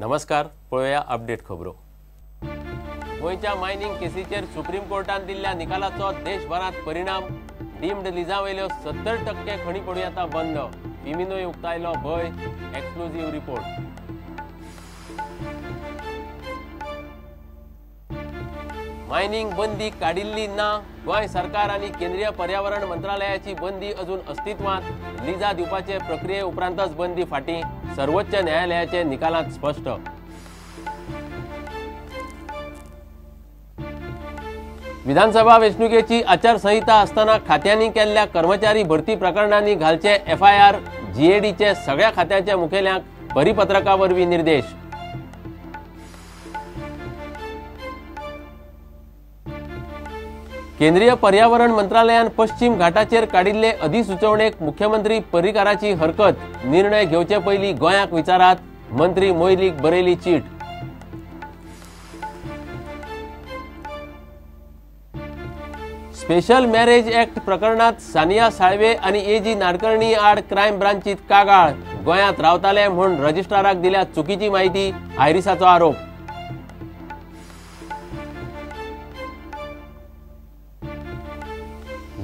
नमस्कार, पळोवया अपडेट खबरो। गोंयच्या मायनिंग केसीचेर सुप्रीम कोर्टान दिल्ल्या निकालाचो देशभरांत परिणाम। डीम्ड लिजा वयल्यो 70% खणी पडूं येता बंद। फिमीनोय उक्तायलो भंय। Exclusive report. Mining बंदी काडिल्ली ना। गोंय सरकार आनी केंद्रीय पर्यावरण मंत्रालयाची बंदी अजून अस्तित्वांत। लिजा दिवपाचे प्रक्रिये उपरांतच बंदी फाटीं। सर्वोच्च न्यायालयाचे निकालांत स्पश्ट। विधानसभा वेंचणुकेची आचारसंहिता आसतना खात्यांनी केल्ल्या कर्मचारी भरती प्रकरणांनी घालचे एफआयआर। जीएडीचे सगळ्या खात्यांच्या मुखेल्यांक परिपत्रका वरवीं निर्देश। केंद्रीय पर्यावरण मंत्रालयान पश्चिम घाटाचेर काडिल्ले अधिसुचोवणेक मुख्यमंत्री पर्रीकाराची हरकत। निर्णय घेवचे पयलीं गोंयाक विचारात, मंत्री मोयलीक बरयली चीट। स्पेशल मॅरेज ऍक्ट प्रकरणात सानिया साळवे आनी एजी नाडकर्णी आड क्रायम ब्रांचीत कागाळ। गोंयांत रावताले म्हूण रजिस्ट्राराक दिल्या चुकीची माहिती, आयरिसाचो आरोप।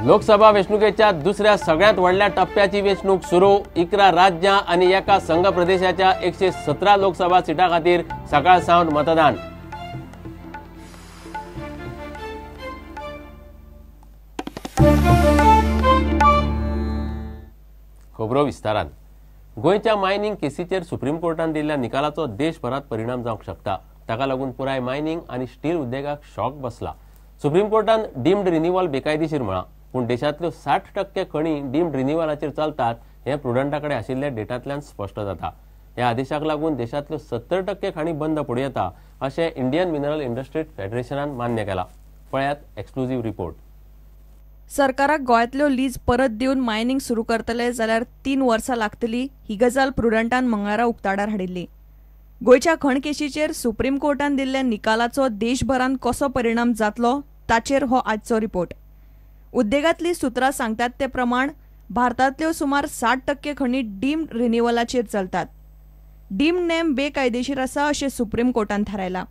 लोकसभा वेंचणुकेच्या दुसऱ्या सगळ्यांत व्हडल्या टप्प्याची वेंचणूक सुरू। 11 राज्यां आनी एका संघ प्रदेशाच्या 117 लोकसभा सिटां खातीर सकाळ सावन मतदान। खबरो विस्तारान। गोंयच्या मायनिंग केसीचेर सुप्रीम कोर्टान दिल्ल्या निकालाचो देशभरांत परिणाम जावंक शकता। ताका लागून पुराय मायनिंग आनी स्टील उद्देगाक शॉक बसला। सुप्रीम कोर्टान डीम्ड रिन्युअल बेकायदेशीर म्हळां, पूण देशांतल्यो 60% खणी डीम्ड रिन्युअलाचेर चलतात हें प्रुडंटा कडेन आशिल्ल्या डेटांतल्यान स्पश्ट जाता। ह्या आदेशाक लागून देशांतल्यो 70% खाणी बंद पडूं येता अशें इंडियन मिनरल इंडस्ट्रीज फेडरेशनान मान्य केलां। पळयात एक्सक्लुझीव रिपोर्ट। सरकाराक गोंयांतल्यो लीज परत दिवन मायनिंग सुरू करतले जाल्यार 3 वर्सां लागतली ही गजाल प्रुडंटान मंगळारा उक्ताडार हाडिल्ली। गोंयच्या खण केशीचेर सुप्रीम कोर्टान दिल्ल्या निकालाचो देशभरांत कसो परिणाम जातलो ताचेर हो आजचो रिपोर्ट। उद्देगांतली सुत्रां सांगतात ते प्रमाण भारतांतल्यो सुमार 60% खणी डीम्ड रिन्युअलाचेर चलतात। डीम्ड नेम बेकायदेशीर आसा अशें सुप्रीम कोर्टान थारायलां।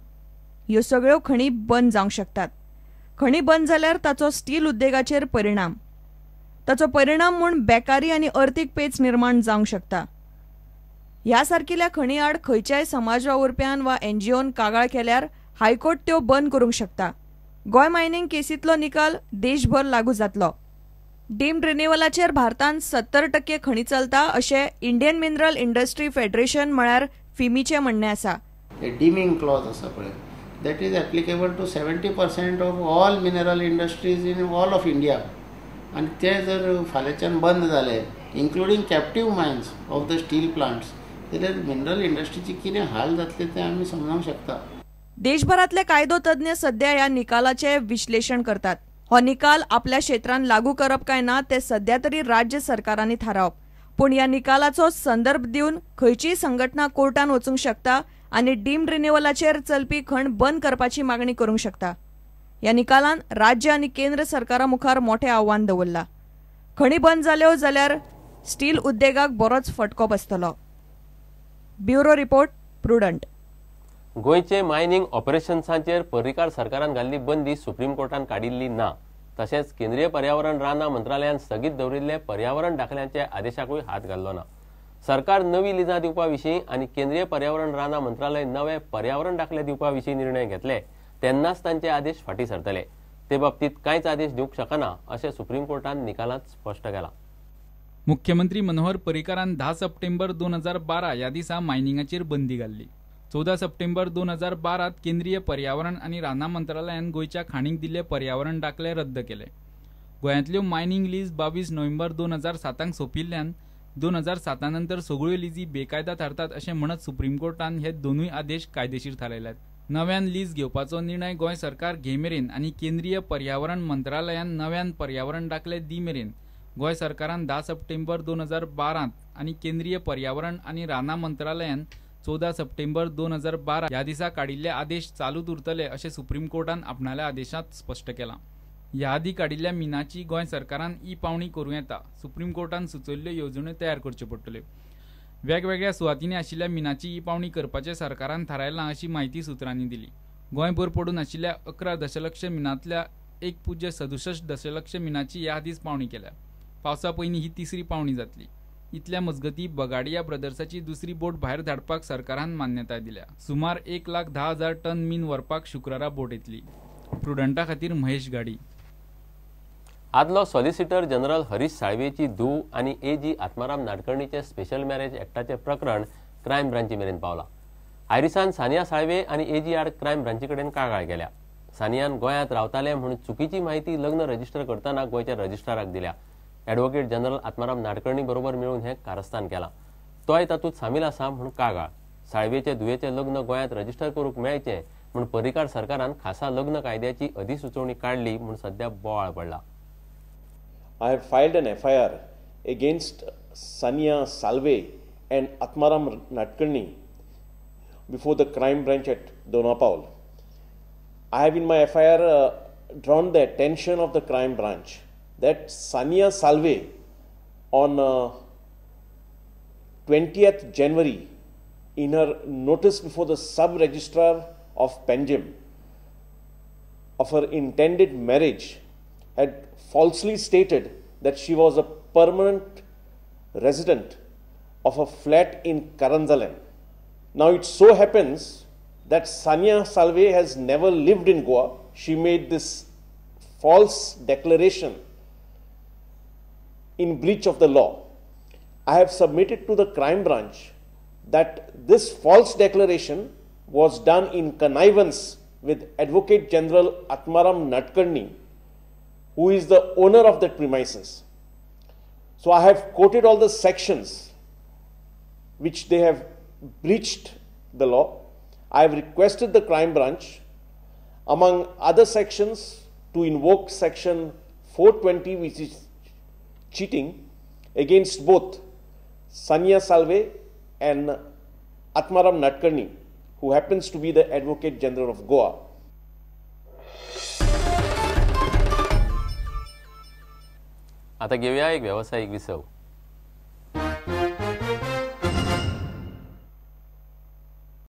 ह्यो सगळ्यो खणी बंद जावंक शकतात। खणी बंद जाल्यार ताचो स्टील उद्देगाचेर परिणाम, ताचो परिणाम म्हूण बेकारी आनी अर्थीक पेच निर्माण जावंक शकता। ह्या सारकिल्या खणी आड खंयच्याय समाज वावुरप्यान वा एनजीओन कागाळ केल्यार हायकोर्ट त्यो बंद करूंक शकता। गोंय मायनिंग केसींतलो निकाल देशभर लागू जातलो। डीम्ड रिन्युअलाचेर भारतांत 70% खणी चलता अशें इंडियन मिनरल इंडस्ट्री फेडरेशन म्हळ्यार फिमीचें म्हणणें आसा। डिमिंग क्लॉज आसा पळय, that is applicable to 70% of all mineral industries in all of India. आनी ते जर फाल्यांच्यान बंद जाले, including captive mines of the steel plants, जाल्यार मिनरल इंडस्ट्रीची कितें हाल जातले ते आमी समजूंक शकता। देशभरांतले कायदो तज्ञ सध्या ह्या निकालाचें विश्लेशण करतात। हो निकाल आपल्या क्षेत्रांत लागू करप काय ना ते सध्या तरी राज्य सरकारांनी थारावप, पूण ह्या निकालाचो संदर्भ दिवन खंयचीय संघटना कोर्टान वचूंक शकता आनी डीम्ड रिन्युअलाचेर चलपी खण बंद करपाची मागणी करूंक शकता। ह्या निकालान राज्य आनी केंद्र सरकारा मुखार मोठें आव्हान दवरलां। खणी बंद जाल्यो जाल्यार स्टील उद्देगाक बरोच फटको बसतलो। Bureau report, Prudent. गोंयचे मायनिंग ऑपरेशन्सांचेर पर्रीकार सरकारान घाल्ली बंदी सुप्रीम कोर्टान काडिल्ली ना। तशेंच केंद्रीय पर्यावरण रानां मंत्रालयान स्थगीत दवरिल्ले पर्यावरण दाखल्यांच्या आदेशाकूय हात घाल्लो ना। सरकार नवी लिजां दिवपा विशीं आनी केंद्रीय पर्यावरण रानां मंत्रालय नवे पर्यावरण दाखले दिवपा विशीं निर्णय घेतले तेन्नाच तांचे आदेश फाटीं सरतले। ते बाबतींत कांयच आदेश दिवंक शकना अशें सुप्रीम कोर्टान निकालांत स्पश्ट केलां। मुख्यमंत्री मनोहर पर्रीकारान 10 सप्टेंबर 2012 ह्या दिसा मायनिंगाचेर बंदी घाल्ली। 14 सप्टेंबर 2012 केंद्रीय पर्यावरण आनी रानां मंत्रालयान गोंयच्या खाणीक दिल्ले पर्यावरण दाखले रद्द केले। गोंयांतल्यो मायनिंग लीज 22 नोव्हेंबर 2007 सोंपिल्ल्यान 2007 नंतर सगळ्यो लिजी बेकायदा थारतात अशें म्हणत सुप्रीम कोर्टान हे दोनूय आदेश कायदेशीर थारायल्यात। नव्यान लीज घेवपाचो निर्णय गोंय सरकार घे मेरेन आनी केंद्रीय पर्यावरण मंत्रालयान नव्यान पर्यावरण दाखले दी मेरेन गोंय सरकारान 10 सप्टेंबर 2012 आनी केंद्रीय पर्यावरण आनी रानां मंत्रालयान 14 सप्टेंबर 2012 ह्या दिसा काडिल्ले आदेश चालूच उरतले अशें सुप्रीम कोर्टान आपणाल्या आदेशांत स्पश्ट केलां। ह्या आदी काडिल्ल्या मिनाची गोंय सरकारान ई पावणी करूं येता। सुप्रीम कोर्टान सुचयल्ल्यो येवजण्यो तयार करच्यो पडटल्यो। वेगवेगळ्या सुवातींनी आशिल्ल्या मिनाची ही पावणी करपाचें सरकारान थारायलां अशी म्हायती सुत्रांनी दिली. गोंयभर पडून आशिल्ल्या 11 दशलक्ष मिनांतल्या 1.67 दशलक्ष मिनाची ह्या आदींच पावणी केल्या. पावसा पयलीं ही तिसरी पावणी जातली. इतल्या मजगती बगाडिया ब्रदर्साची दुसरी बोट भायर धाडपाक सरकारान मान्यताय दिल्या. सुमार 1,10,000 टन मीन व्हरपाक शुक्रारा बोट येतली. प्रुडंटा खातीर महेश गाडी. आदलो सॉलिसिटर जनरल हरीश साळवेची धूव आनी एजी आत्माराम नाडकर्णीचे स्पेशल मॅरेज ॲक्टाचें प्रकरण क्रायम ब्रांची मेरेन पावला. आयरिसान सानिया साळवे आनी एजी आड क्रायम ब्रांची कडेन कागाळ केल्या. सानियान गोंयांत रावताले म्हूण चुकीची म्हायती लग्न रजिस्टर करतना गोंयच्या रजिस्ट्राराक दिल्या. ॲडव्होकेट जनरल आत्माराम नाडकर्णी बरोबर मेळून हें कारस्थान केलां. तोय तातूंत सामील आसा म्हूण कागाळ. साळवेचे धुवेचें लग्न गोंयांत रजिस्टर करूंक मेळचें म्हूण पर्रीकार सरकारान खासा लग्न कायद्याची अधिसुचोवणी काडली म्हूण सध्या बोवाळ पडला. I have filed an FIR against Sania Salve and Atmaram Nadkarni before the crime branch at Dona Paula. I have in my FIR drawn the attention of the crime branch that Sania Salve on 20th January in her notice before the sub-registrar of Panjim of her intended marriage had falsely stated that she was a permanent resident of a flat in Karanzalem. Now it so happens that Sania Salve has never lived in Goa. She made this false declaration in breach of the law. I have submitted to the crime branch that this false declaration was done in connivance with Advocate General Atmaram Nadkarni, who is the owner of that premises. So I have quoted all the sections which they have breached the law. I have requested the crime branch, among other sections, to invoke section 420, which is cheating, against both Sania Salve and Atmaram Nadkarni, who happens to be the Advocate General of Goa. आता घेऊया एक व्यावसायिक विसव.